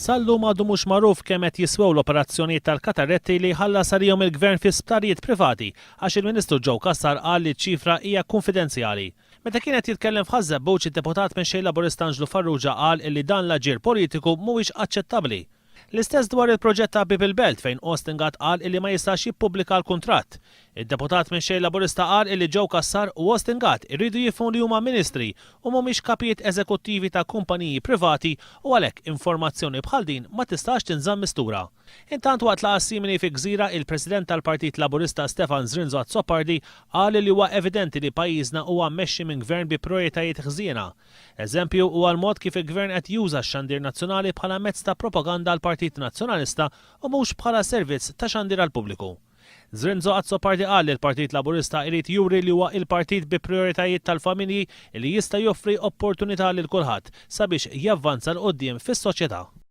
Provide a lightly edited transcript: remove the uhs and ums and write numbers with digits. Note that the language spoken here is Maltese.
Sal-lum għadu mhux magħruf kemm qed jiswew l-operazzjonijiet tal-kataretti li jħallas għalihom il-Gvern fi sptarijiet privati għax il-Ministru Joe Cassar qal li ċ-ċifra hija kunfidenzjali. Meta kien qed jitkellem f'Ħaż-Żebbuġ, id-Deputat Mexxej Laburista Anġlu Farrugia qal illi dan l-aġir politiku mhuwiex aċċettabbli. L-istess dwar il-proġett ta' Bieb il-Belt fejn Austin Gatt qal illi ma jistax jippubblika l-kuntratt. Id-Deputat Mexxej Laburista qal illi Joe Cassar u Austin Gatt iridu jifhmu li huma Ministri u mhumiex kapijiet eżekuttivi ta' kumpaniji privati u għalhekk informazzjoni bħal din ma tistax tinżamm mistura. Intant waqt laqgħa simili fi Gżira il-President tal-Partit Laburista Stefan Zrinzo Azzopardi qal illi huwa evidenti li pajjiżna huwa mmexxi minn Gvern bi projoritajiet ħżiena. Eżempju huwa l-mod kif il-Gvern qed juża x-xandir nazzjonali bħala mezz ta' propaganda għall-Partit Nazzjonalista u mhux bħala servizz ta' xandir għall-pubbliku. Zrinzo Azzopardi qal li l-Partit Laburista irid juri li huwa il-partit bi prijoritajiet tal-familji li jista' joffri opportunità lil kulħadd sabiex javvanza 'l quddiem fis-soċjetà.